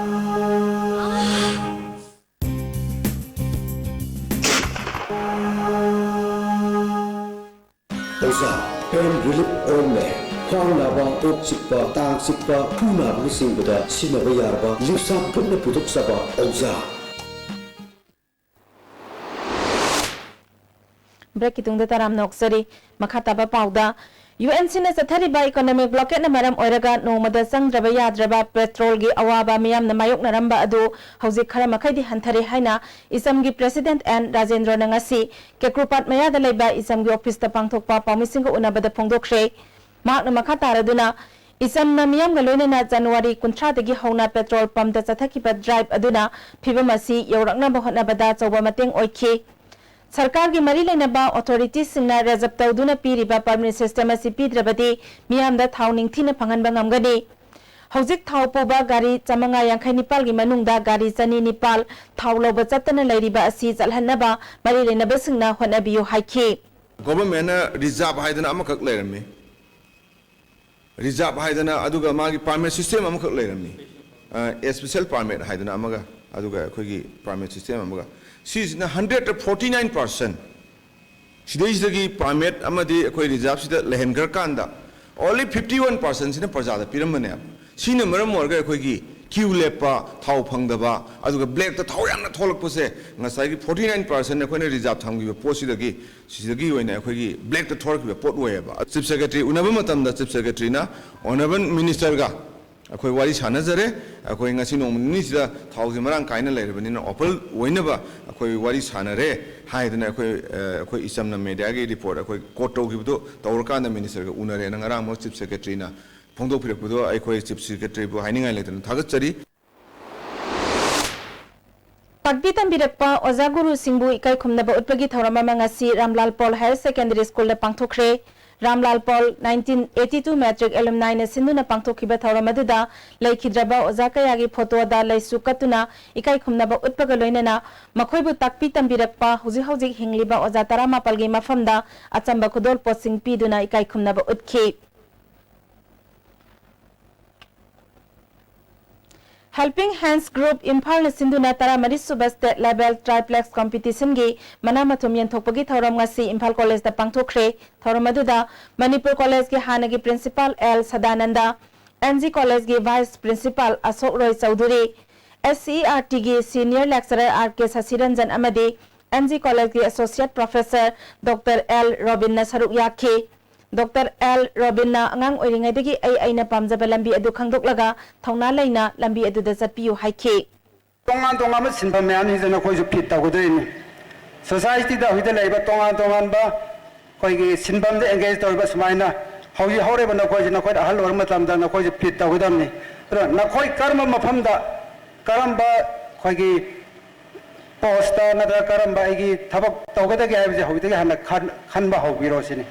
ꯑꯣꯖꯥ, pain relief ointment꯫ ꯈ꯭ꯋꯥꯡ ꯅꯥꯕ, ꯀꯣꯛ ꯆꯤꯛꯄ, ꯇꯥꯡ ꯆꯤꯛꯄ, ꯈꯨ ꯅꯥꯕꯅꯆꯤꯡꯕꯗ ꯁꯤꯖꯤꯟꯅꯕ ꯌꯥꯔꯕ ꯂꯤꯞꯁꯥ ꯒ꯭ꯔꯨꯞꯅ ꯄꯨꯊꯣꯛꯆꯕ ꯑꯣꯖꯥ꯫ ꯕ꯭ꯔꯦꯛꯀꯤ ꯇꯨꯡꯗ ꯇꯔꯥꯝꯅ ꯑꯣꯛꯆꯔꯤ꯫ ꯃꯈꯥ ꯇꯥꯕ ꯄꯥꯎꯗ, ꯌꯨ ꯑꯦꯟ ꯁꯤꯅ ꯆꯠꯊꯔꯤꯕ ꯏꯀꯣꯅꯣꯃꯤꯛ ꯕ꯭ꯂꯣꯀꯦꯠꯅ ꯃꯔꯝ ꯑꯣꯏꯔꯒ ꯅꯣꯡꯃꯗ ꯆꯪꯗ꯭ꯔꯕ ꯌꯥꯗ꯭ꯔꯕ ꯄꯦꯇ꯭ꯔꯣꯜꯒꯤ ꯑꯋꯥꯕ ꯃꯤꯌꯥꯝꯅ ꯃꯥꯌꯣꯛꯅꯔꯝꯕ ꯑꯗꯨ ꯍꯧꯖꯤꯛ ꯈꯔ ꯃꯈꯩꯗꯤ ꯍꯟꯊꯔꯦ ꯍꯥꯏꯅ ꯏꯆꯝꯒꯤ ꯄ꯭ꯔꯦꯁꯤꯗꯦꯟꯠ ꯑꯦꯟ ꯔꯥꯖꯦꯟꯗ꯭ꯔꯣꯅ ꯉꯁꯤ ꯀꯦꯀ꯭ꯔꯨꯄꯥꯠ ꯃꯌꯥꯗ ꯂꯩꯕ ꯏꯆꯝꯒꯤ ꯑꯣꯐꯤꯁꯇ ꯄꯥꯡꯊꯣꯛꯄ ꯄꯥꯎꯃꯤꯁꯤꯡꯒ ꯎꯅꯕꯗ ꯐꯣꯡꯗꯣꯛꯈ꯭ꯔꯦ꯫ ꯃꯍꯥꯛꯅ ꯃꯈꯥ ꯇꯥꯔꯗꯨꯅ, ꯏꯆꯝꯅ ꯃꯤꯌꯥꯝꯒ ꯂꯣꯏꯅꯅ ꯖꯅꯋꯥꯔꯤ ꯀꯨꯟꯊ꯭ꯔꯥꯗꯒꯤ ꯍꯧꯅ ꯄꯦꯇ꯭ꯔꯣꯜ ꯄꯝꯗ ꯆꯠꯊꯈꯤꯕ ꯗ꯭ꯔꯥꯏꯚ ꯑꯗꯨꯅ ꯐꯤꯚꯝ ꯑꯁꯤ ꯌꯧꯔꯛꯅꯕ ꯍꯣꯠꯅꯕꯗ ꯑꯆꯧꯕ ꯃꯇꯦꯡ ꯑꯣꯏꯈꯤ꯫ ꯁꯔꯀꯥꯔꯒꯤ ꯃꯔꯤ ꯂꯩꯅꯕ ꯑꯣꯊꯣꯔꯤꯇꯤꯁꯤꯡꯅ ꯔꯤꯖꯥꯔꯚ ꯇꯧꯗꯨꯅ ꯄꯤꯔꯤꯕ ꯄꯔꯃꯤꯠ ꯁꯤꯁꯇꯦꯝ ꯑꯁꯤ ꯄꯤꯗ꯭ꯔꯕꯗꯤ ꯃꯤꯌꯥꯝꯗ ꯊꯥꯎ ꯅꯤꯡꯊꯤꯅ ꯐꯪꯍꯟꯕ ꯉꯝꯒꯅꯤ꯫ ꯍꯧꯖꯤꯛ ꯊꯥꯎ ꯄꯨꯕ ꯒꯥꯔꯤ ꯆꯥꯃꯉꯥ ꯌꯥꯡꯈꯩ ꯅꯤꯄꯥꯜꯒꯤ ꯃꯅꯨꯡꯗ ꯒꯥꯔꯤ ꯆꯅꯤ ꯅꯤꯄꯥꯜ ꯊꯥꯎ ꯂꯧꯕ ꯆꯠꯇꯅ ꯂꯩꯔꯤꯕ ꯑꯁꯤ ꯆꯠꯍꯟꯅꯕ ꯃꯔꯤ ꯂꯩꯅꯕꯁꯤꯡꯅ ꯍꯣꯠꯅꯕꯤꯌꯨ ꯍꯥꯏꯈꯤ꯫ ꯒꯣꯚꯔꯟꯃꯦꯟꯠꯅ ꯔꯤꯖꯥꯔꯚ ꯍꯥꯏꯗꯅ ꯑꯃꯈꯛ ꯂꯩꯔꯝꯃꯤ꯫ ꯔꯤꯖꯥꯔꯚ ꯍꯥꯏꯗꯅ, ꯑꯗꯨꯒ ꯃꯥꯒꯤ ꯄꯥꯔꯃꯤꯠ ꯁꯤꯁꯇꯦꯝ ꯑꯃꯈꯛ ꯂꯩꯔꯝꯃꯤ꯫ ꯑ, ꯁ꯭ꯄꯦꯁꯦꯜ ꯄꯥꯔꯃꯤꯠ ꯍꯥꯏꯗꯅ ꯑꯃꯒ, ꯑꯗꯨꯒ ꯑꯩꯈꯣꯏꯒꯤ ꯄꯥꯔꯃꯤꯠ ꯁꯤꯁꯇꯦꯝ ꯑꯃꯒ꯫ ꯁꯤꯁꯤꯅ ꯍꯟꯗ꯭ꯔꯦꯠꯇ ꯐꯣꯔꯇꯤ ꯅꯥꯏꯟ ꯄꯥꯔꯁꯦꯟꯠ ꯁꯤꯗꯩꯁꯤꯗꯒꯤ ꯄꯥꯔꯃꯤꯠ ꯑꯃꯗꯤ ꯑꯩꯈꯣꯏ ꯔꯤꯖꯥꯔꯚꯁꯤꯗ ꯂꯩꯍꯟꯈ꯭ꯔꯀꯥꯟꯗ, only fifty one percent ꯁꯤꯅ ꯄ꯭ꯔꯖꯥꯗ ꯄꯤꯔꯝꯕꯅꯦꯕ꯫ ꯁꯤꯅ ꯃꯔꯝ ꯑꯣꯏꯔꯒ ꯑꯩꯈꯣꯏꯒꯤ ꯀ꯭ꯌꯨ ꯂꯦꯞꯄ, ꯊꯥꯎ ꯐꯪꯗꯕ, ꯑꯗꯨꯒ ꯕ꯭ꯂꯦꯛꯇ ꯊꯥꯎ ꯌꯥꯝꯅ ꯊꯣꯛꯂꯛꯄꯁꯦ, ꯉꯁꯥꯏꯒꯤ ꯐꯣꯔꯇꯤ ꯅꯥꯏꯟ ꯄꯥꯔꯁꯦꯟꯠ ꯑꯩꯈꯣꯏꯅ ꯔꯤꯖꯥꯔꯚ ꯊꯝꯈꯤꯕ ꯄꯣꯠꯁꯤꯗꯒꯤ, ꯁꯤꯗꯒꯤ ꯑꯣꯏꯅ ꯑꯩꯈꯣꯏꯒꯤ ꯕ꯭ꯂꯦꯛꯇ ꯊꯣꯛꯂꯛꯈꯤꯕ ꯄꯣꯠ ꯑꯣꯏꯌꯦꯕ꯫ ꯆꯤꯐ ꯁꯦꯀ꯭ꯔꯦꯇꯔꯤ ꯎꯅꯕ ꯃꯇꯝꯗ ꯆꯤꯐ ꯁꯦꯀ꯭ꯔꯦꯇꯔꯤꯅ ꯑꯣꯅꯔꯦꯕꯜ ꯃꯤꯅꯤꯁꯇꯔꯒ ꯑꯩꯈꯣꯏ ꯋꯥꯔꯤ ꯁꯥꯟꯅꯖꯔꯦ꯫ ꯑꯩꯈꯣꯏ ꯉꯁꯤ ꯅꯣꯡꯃ ꯅꯤꯅꯤꯁꯤꯗ ꯊꯥꯎꯁꯦ ꯃꯔꯥꯡ ꯀꯥꯏꯅ ꯂꯩꯔꯕꯅꯤꯅ ꯑꯣꯄꯜ ꯑꯣꯏꯅꯕ ꯑꯩꯈꯣꯏ ꯋꯥꯔꯤ ꯁꯥꯟꯅꯔꯦ ꯍꯥꯏꯗꯅ ꯑꯩꯈꯣꯏ, ꯑ, ꯑꯩꯈꯣꯏ ꯏꯆꯝꯅ ꯃꯦꯗꯤꯌꯥꯒꯤ ꯔꯤꯄꯣꯔꯠ ꯑꯩꯈꯣꯏ ꯀꯣꯠ ꯇꯧꯈꯤꯕꯗꯣ ꯇꯧꯔꯀꯥꯟꯗ ꯃꯤꯅꯤꯁꯇꯔꯒ ꯎꯅꯔꯦꯅ ꯉꯔꯥꯡꯃꯛ ꯆꯤꯐ ꯁꯦꯀ꯭ꯔꯦꯇꯔꯤꯅ ꯐꯣꯡꯗꯣꯛꯄꯤꯔꯛꯄꯗꯣ ꯑꯩꯈꯣꯏ ꯆꯤꯐ ꯁꯦꯀ꯭ꯔꯦꯇꯔꯤꯕꯨ ꯍꯥꯏꯅꯤꯡꯉꯥꯏ ꯂꯩꯇꯅ ꯊꯥꯒꯠꯆꯔꯤ꯫ ꯇꯥꯛꯄꯤ ꯇꯝꯕꯤꯔꯛꯄ ꯑꯣꯖꯥ ꯒꯨꯔꯨꯁꯤꯡꯕꯨ ꯏꯀꯥꯏ ꯈꯨꯝꯅꯕ ꯎꯠꯄꯒꯤ ꯊꯧꯔꯝ ꯑꯃ ꯉꯁꯤ ꯔꯥꯝꯂꯥꯜ ꯄꯣꯜ ꯍꯥꯌꯔ ꯁꯦꯀꯦꯟꯗꯔꯤ ꯁ꯭ꯀꯨꯜꯗ ꯄꯥꯡꯊꯣꯛꯈ꯭ꯔꯦ꯫ Ramlal Paul nineteen eighty two matric alumniꯅ ꯁꯤꯟꯗꯨꯅ ꯄꯥꯡꯊꯣꯛꯈꯤꯕ ꯊꯧꯔꯝ ꯑꯗꯨꯗ ꯂꯩꯈꯤꯗ꯭ꯔꯕ ꯑꯣꯖꯥ ꯀꯌꯥꯒꯤ ꯐꯣꯇꯣꯗ ꯂꯩꯁꯨ ꯀꯠꯇꯨꯅ ꯏꯀꯥꯏ ꯈꯨꯝꯅꯕ ꯎꯠꯄꯒ ꯂꯣꯏꯅꯅ ꯃꯈꯣꯏꯕꯨ ꯇꯥꯛꯄꯤ ꯇꯝꯕꯤꯔꯛꯄ ꯍꯧꯖꯤꯛ ꯍꯧꯖꯤꯛ ꯍꯤꯡꯂꯤꯕ ꯑꯣꯖꯥ ꯇꯔꯥꯃꯥꯄꯜꯒꯤ ꯃꯐꯝꯗ ꯑꯆꯝꯕ ꯈꯨꯗꯣꯜꯄꯣꯠꯁꯤꯡ ꯄꯤꯗꯨꯅ ꯏꯀꯥꯏ ꯈꯨꯝꯅꯕ ꯎꯠꯈꯤ꯫ Helping Hands Group ꯏꯝꯐꯥꯜꯅ ꯁꯤꯟꯗꯨꯅ ꯇꯔꯥꯃꯔꯤ ꯁꯨꯕ State Level Triplex Competitionꯒꯤ ꯃꯅꯥ ꯃꯊꯨꯝ ꯌꯦꯟꯊꯣꯛꯄꯒꯤ ꯊꯧꯔꯝ ꯉꯁꯤ ꯏꯝꯐꯥꯜ ꯀꯣꯂꯦꯖꯇ ꯄꯥꯡꯊꯣꯛꯈ꯭ꯔꯦ꯫ ꯊꯧꯔꯝ ꯑꯗꯨꯗ ꯃꯅꯤꯄꯨꯔ ꯀꯣꯂꯦꯖꯀꯤ ꯍꯥꯟꯅꯒꯤ Principal L Sadananda, N G ꯀꯣꯂꯦꯖꯀꯤ Vice Principal Ashok Roy Choudhury, S C E R ꯇꯤꯒꯤ Senior Lecturer R K Sasiranjan ꯑꯃꯗꯤ ꯑꯦꯟ ꯖꯤ ꯀꯣꯂꯦꯖꯀꯤ Associate Professor ꯗꯣꯛꯇꯔ ꯑꯦꯜ ꯔꯣꯕꯤꯟꯅ ꯁꯔꯨꯛ ꯌꯥꯈꯤ꯫ ꯗꯣꯛꯇꯔ ꯑꯦꯜ ꯔꯣꯕꯤꯟꯅ ꯑꯉꯥꯡ ꯑꯣꯏꯔꯤꯉꯩꯗꯒꯤ ꯑꯩ ꯑꯩꯅ ꯄꯥꯝꯖꯕ ꯂꯝꯕꯤ ꯑꯗꯨ ꯈꯪꯗꯣꯛꯂꯒ ꯊꯧꯅꯥ ꯂꯩꯅ ꯂꯝꯕꯤ ꯑꯗꯨꯗ ꯆꯠꯄꯤꯌꯨ ꯍꯥꯏꯈꯤ꯫ ꯇꯣꯉꯥꯟ ꯇꯣꯉꯥꯟꯕ ꯁꯤꯟꯐꯝ ꯃꯌꯥꯝꯁꯤꯗ ꯅꯈꯣꯏꯁꯨ ꯐꯤꯠ ꯇꯧꯒꯗꯣꯏꯅꯤ꯫ ꯁꯣꯁꯥꯏꯇꯤꯗ ꯍꯧꯖꯤꯛꯇ ꯂꯩꯔꯤꯕ ꯇꯣꯉꯥꯟ ꯇꯣꯉꯥꯟꯕ ꯑꯩꯈꯣꯏꯒꯤ ꯁꯤꯟꯐꯝꯗ ꯑꯦꯡꯒꯦꯖ ꯇꯧꯔꯤꯕ ꯁꯨꯃꯥꯏꯅ ꯍꯧꯖꯤꯛ ꯍꯧꯔꯤꯕ ꯅꯈꯣꯏꯁꯤ ꯅꯈꯣꯏꯗ ꯑꯍꯜ ꯑꯣꯏꯔꯕ ꯃꯇꯝꯗ ꯅꯈꯣꯏꯁꯨ ꯐꯤꯠ ꯇꯧꯒꯗꯕꯅꯤ꯫ ꯑꯗꯨꯅ ꯅꯈꯣꯏ ꯀꯔꯝꯕ ꯃꯐꯝꯗ ꯀꯔꯝꯕ ꯑꯩꯈꯣꯏꯒꯤ ꯄꯣꯁꯇ ꯅꯠꯇ꯭ꯔꯒ ꯀꯔꯝꯕ ꯑꯩꯒꯤ ꯊꯕꯛ ꯇꯧꯒꯗꯒꯦ ꯍꯥꯏꯕꯁꯦ ꯍꯧꯖꯤꯛꯇꯒꯤ ꯍꯥꯟꯅ ꯈꯟ- ꯈꯟꯕ ꯍꯧꯕꯤꯔꯣ ꯁꯤꯅꯤ꯫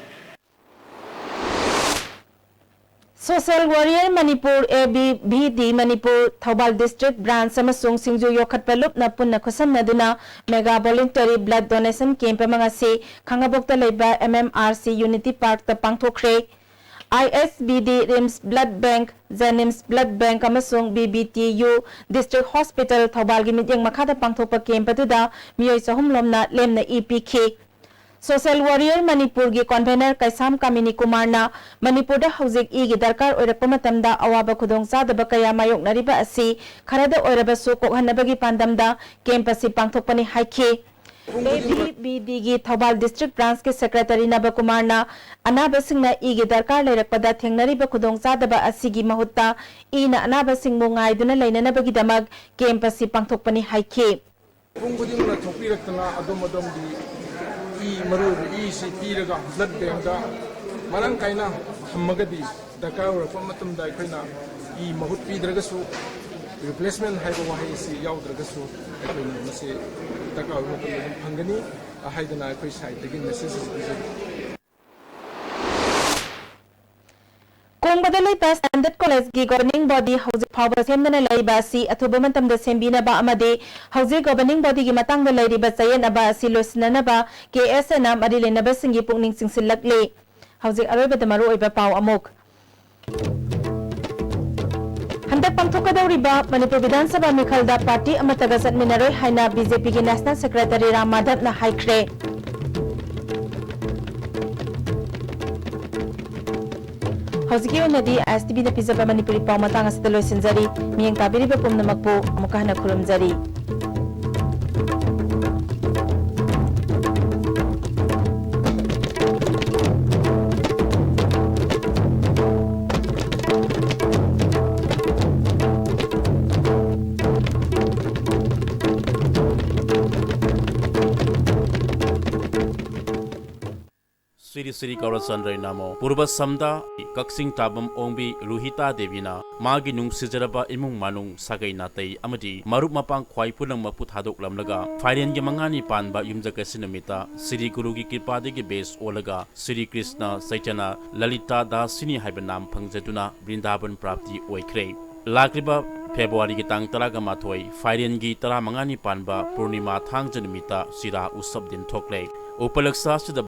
Social Warrior Manipur, A B V D Manipur, Thoubal District Branch ꯑꯃꯁꯨꯡ ꯁꯤꯡꯖꯨ ꯌꯣꯛꯈꯠꯄ ꯂꯨꯞꯅ ꯄꯨꯟꯅ ꯈꯨꯠꯁꯝꯅꯗꯨꯅ Mega Voluntary Blood Donation Camp ꯑꯃ ꯉꯁꯤ ꯈꯥꯡꯉꯕꯣꯛꯇ ꯂꯩꯕ M M R C Unity Parkꯇ ꯄꯥꯡꯊꯣꯛꯈ꯭ꯔꯦ꯫ I S B D, RIMS Blood Bank, JNIMS Blood Bank ꯑꯃꯁꯨꯡ B B T U District Hospital ꯊꯧꯕꯥꯜꯒꯤ ꯃꯤꯠꯌꯦꯡ ꯃꯈꯥꯗ ꯄꯥꯡꯊꯣꯛꯄ camp ꯑꯗꯨꯗ ꯃꯤꯑꯣꯏ ꯆꯍꯨꯝ ꯂꯣꯝꯅ ꯂꯦꯝꯅ ꯏ ꯄꯤꯈꯤ꯫ Social Warrior ꯃꯅꯤꯄꯨꯔꯒꯤ convener ꯀꯩꯁꯥꯝ ꯀꯥꯃꯤꯅꯤ ꯀꯨꯃꯥꯔꯅ ꯃꯅꯤꯄꯨꯔꯗ ꯍꯧꯖꯤꯛ ꯏꯒꯤ ꯗꯔꯀꯥꯔ ꯑꯣꯏꯔꯛꯄ ꯃꯇꯝꯗ ꯑꯋꯥꯕ ꯈꯨꯗꯣꯡꯆꯥꯗꯕ ꯀꯌꯥ ꯃꯥꯌꯣꯛꯅꯔꯤꯕ ꯑꯁꯤ ꯈꯔꯗ ꯑꯣꯏꯔꯕꯁꯨ ꯀꯣꯛꯍꯟꯅꯕꯒꯤ ꯄꯥꯟꯗꯝꯗ camp ꯑꯁꯤ ꯄꯥꯡꯊꯣꯛꯄꯅꯤ ꯍꯥꯏꯈꯤ꯫ A B V Dꯒꯤ Thoubal District Branchꯀꯤ Secretary ꯅꯕꯀꯨꯃꯥꯔꯅ ꯑꯅꯥꯕꯁꯤꯡꯅ ꯏꯒꯤ ꯗꯔꯀꯥꯔ ꯂꯩꯔꯛꯄꯗ ꯊꯦꯡꯅꯔꯤꯕ ꯈꯨꯗꯣꯡꯆꯥꯗꯕ ꯑꯁꯤꯒꯤ ꯃꯍꯨꯠꯇ ꯏꯅ ꯑꯅꯥꯕꯁꯤꯡꯕꯨ ꯉꯥꯏꯗꯨꯅ ꯂꯩꯅꯅꯕꯒꯤꯗꯃꯛ camp ꯑꯁꯤ ꯄꯥꯡꯊꯣꯛꯄꯅꯤ ꯍꯥꯏꯈꯤ꯫ ꯄꯨꯡ ꯈꯨꯗꯤꯡꯃꯛ ꯊꯣꯛꯄꯤꯔꯛꯇꯅ ꯑꯗꯣꯝ ꯑꯗꯣꯝꯒꯤ ꯏ, ꯃꯔꯨꯑꯣꯏꯕ ꯏꯁꯤ ꯄꯤꯔꯒ blood bankꯇ ꯃꯔꯥꯡ ꯀꯥꯏꯅ ꯊꯝꯃꯒꯗꯤ ꯗꯔꯀꯥꯔ ꯑꯣꯏꯔꯛꯄ ꯃꯇꯝꯗ ꯑꯩꯈꯣꯏꯅ ꯏ ꯃꯍꯨꯠ ꯄꯤꯗ꯭ꯔꯒꯁꯨ Replacement ꯍꯥꯏꯕ ꯋꯥꯍꯩ ꯑꯁꯤ ꯌꯥꯎꯗ꯭ꯔꯒꯁꯨ ꯑꯩꯈꯣꯏꯅ ꯃꯁꯤ ꯗꯔꯀꯥꯔ ꯑꯣꯏꯕ ꯃꯇꯝꯗ ꯑꯗꯨꯝ ꯐꯪꯒꯅꯤ ꯍꯥꯏꯗꯅ ꯑꯩꯈꯣꯏ side ꯇꯒꯤ message ꯑꯁꯤ ꯄꯤꯖꯔꯤ꯫ ꯀꯣꯡꯕꯗ ꯂꯩꯕ Standard College ꯀꯤ governing body ꯍꯧꯖꯤꯛ ꯐꯥꯎꯕ ꯁꯦꯝꯗꯅ ꯂꯩꯔꯤꯕ ꯑꯁꯤ ꯑꯊꯨꯕ ꯃꯇꯝꯗ ꯁꯦꯝꯕꯤꯅꯕ ꯑꯃꯗꯤ ꯍꯧꯖꯤꯛ governing body ꯒꯤ ꯃꯇꯥꯡꯗ ꯂꯩꯔꯤꯕ ꯆꯌꯦꯠꯅꯕ ꯑꯁꯤ ꯂꯣꯏꯁꯤꯟꯅꯅꯕ K S A ꯅ ꯃꯔꯤ ꯂꯩꯅꯕꯁꯤꯡꯒꯤ ꯄꯨꯛꯅꯤꯡ ꯆꯤꯡꯁꯤꯜꯂꯛꯂꯤ꯫ ꯍꯧꯖꯤꯛ ꯑꯔꯣꯏꯕꯗ ꯃꯔꯨꯑꯣꯏꯕ ꯄꯥꯎ ꯑꯃꯨꯛ꯫ ꯍꯟꯗꯛ ꯄꯥꯡꯊꯣꯛꯀꯗꯧꯔꯤꯕ ꯃꯅꯤꯄꯨꯔ ꯕꯤꯙꯥꯟ ꯁꯚꯥ ꯃꯤꯈꯜꯗ party ꯑꯃꯠꯇꯒ ꯆꯠꯃꯤꯟꯅꯔꯣꯏ ꯍꯥꯏꯅ B J P ꯒꯤ National Secretary ꯔꯥꯝ ꯃꯥꯙꯕꯅ ꯍꯥꯏꯈ꯭ꯔꯦ꯫ ꯍꯧꯖꯤꯛꯀꯤ ꯑꯣꯏꯅꯗꯤ I S T V ꯅ ꯄꯤꯖꯕ ꯃꯅꯤꯄꯨꯔꯤ ꯄꯥꯎ ꯃꯇꯥꯡ ꯑꯁꯤꯗ ꯂꯣꯏꯁꯤꯟꯖꯔꯤ꯫ ꯃꯤꯠꯌꯦꯡ ꯇꯥꯕꯤꯔꯤꯕ ꯄꯨꯝꯅꯃꯛꯄꯨ ꯑꯃꯨꯛꯀ ꯍꯟꯅ ꯈꯨꯔꯨꯝꯖꯔꯤ꯫ ꯁ꯭ꯔꯤ ꯁ꯭ꯔꯤ ꯒꯧꯔꯆꯟꯗ꯭ꯔ ꯅꯃꯣ꯫ ꯄꯨꯔꯕꯁꯝꯗ ꯀꯛꯆꯤꯡ ꯇꯥꯕꯝ ꯑꯣꯡꯕꯤ ꯔꯨꯍꯤꯇꯥ ꯗꯦꯕꯤꯅ ꯃꯥꯒꯤ ꯅꯨꯡꯁꯤꯖꯔꯕ ꯏꯃꯨꯡ ꯃꯅꯨꯡ, ꯁꯥꯒꯩ ꯅꯥꯇꯩ ꯑꯃꯗꯤ ꯃꯔꯨꯞ ꯃꯄꯥꯡ ꯈ꯭ꯋꯥꯏ ꯄꯨꯝꯅꯃꯛꯄꯨ ꯊꯥꯗꯣꯛꯂꯝꯂꯒ ꯐꯥꯏꯔꯦꯟꯒꯤ ꯃꯉꯥꯅꯤ ꯄꯥꯟꯕ ꯌꯨꯝꯖꯀꯩꯁ ꯅꯨꯃꯤꯠꯇ ꯁ꯭ꯔꯤ ꯒꯨꯔꯨꯒꯤ ꯀ꯭ꯔꯤꯄꯥꯗꯒꯤ bless ꯑꯣꯜꯂꯒ ꯁ꯭ꯔꯤ ꯀ꯭ꯔꯤꯁꯅ ꯆꯩꯇꯟꯌ ꯂꯂꯤꯇꯥ ꯗꯥꯁꯤꯅꯤ ꯍꯥꯏꯕ ꯅꯥꯝ ꯐꯪꯖꯗꯨꯅ ꯕ꯭ꯔꯤꯟꯗꯥꯕꯟ ꯄ꯭ꯔꯥꯞꯇꯤ ꯑꯣꯏꯈ꯭ꯔꯦ꯫ ꯂꯥꯛꯂꯤꯕ ꯐꯦꯕ꯭ꯔꯨꯋꯥꯔꯤꯒꯤ ꯇꯥꯡ ꯇꯔꯥꯒ ꯃꯥꯊꯣꯏ, ꯐꯥꯏꯔꯦꯟꯒꯤ ꯇꯔꯥꯃꯉꯥꯅꯤ ꯄꯥꯟꯕ ꯄꯨꯔꯅꯤꯃꯥ ꯊꯥꯡꯖ ꯅꯨꯃꯤꯠꯇ ꯆꯤꯔꯥ ꯎꯠꯁꯕ ꯗꯤꯟ ꯊꯣꯛꯂꯦ꯫ ꯎꯄꯂꯛꯁ ꯑꯁꯤꯗ